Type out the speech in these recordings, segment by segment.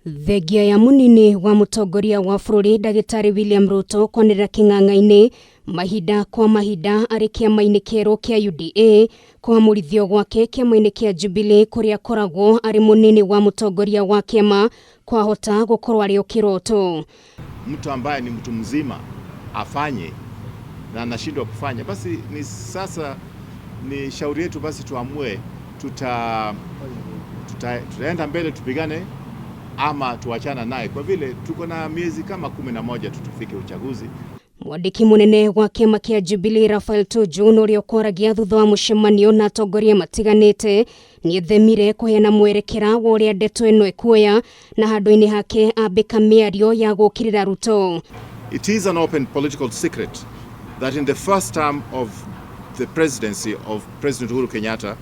Thengia ya munini wa mutongoria wa bururi Ndagĩtarĩ William Ruto kwanĩrĩra kĩng'ang'a-inĩ mahinda kwa mahinda arĩ kĩama-inĩ kĩerũ kĩa UDA kũhamũrithio gwake kĩama-inĩ kĩa Jubilee kũrĩa akoragwo arĩ munini wa mũtongoria wa kĩama kwahota gũkorwo arĩ o kĩroto. Mtu ambaye ni mtu mzima afanye na anashindwa kufanya, basi ni sasa ni shauri yetu, basi tuamue tutaenda mbele tupigane ama tuachana naye, kwa vile tuko na miezi kama 11 tu tufike uchaguzi. Mwandĩki mũnene wa kĩama kĩa Jubilee Raphael Tuju na ũrĩa ũkwaragia thutha wa mũcemanio na atongoria matiganĩte nĩethemire kũheana mwerekera wa ũrĩa ndeto ĩno ĩkuoya na handũ-inĩ hake ambĩka mĩario ya gũũkĩrĩra Ruto. It is an open political secret that in the first term of the presidency of President Uhuru Kenyatta,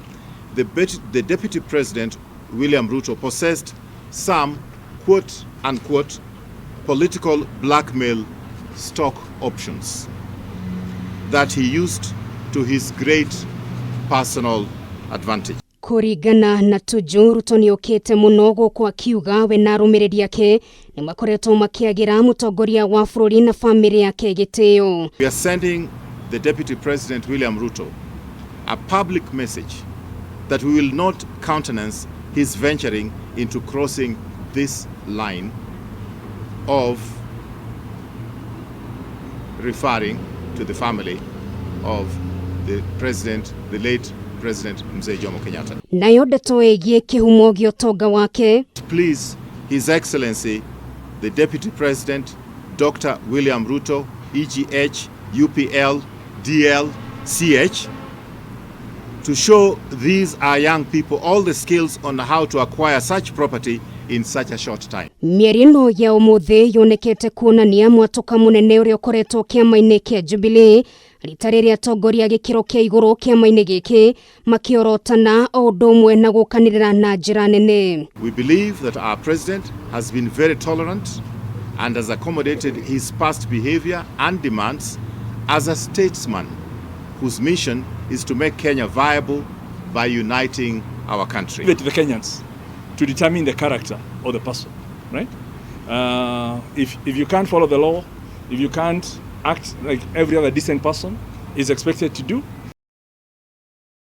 the deputy president William Ruto possessed some quote unquote political blackmail stock options that he used to his great personal advantage. Kũringana na Tuju, Ruto nĩokĩte mũno gũkũ akiuga we na arũmĩrĩri ake nĩmakoretwo makĩagĩra mũtongoria wa bũrũri na bamĩrĩ yake gĩtĩo. We are sending the Deputy President William Ruto a public message that we will not countenance his venturing into crossing this line of referring to the family of the president, the late President Mzee Jomo Kenyatta. Nayo ndeto ĩgiĩ kĩhumo gĩa ũtonga wake. Please, His Excellency, the Deputy President, Dr. William Ruto, EGH, UPL, DL, CH, to show these our young people all the skills on how to acquire such property in such a short time. Mĩario ĩno ya ũmũthĩ yonekete kuonania mwatũka mũnene ũrĩa ũkoretwo kĩama-inĩ kĩa Jubilee rita rĩrĩa atongoria gĩkĩro kĩa igũrũ kĩama-inĩ gĩkĩ makĩorotana o ũndũ ũmwe na gũkanĩrĩra na njĩra nene. We believe that our president has been very tolerant and has accommodated his past behavior and demands as a statesman whose mission is to make Kenya viable by uniting our country. Leave it to the Kenyans to determine the character of the person, right? If you can't follow the law, if you can't act like every other decent person is expected to do,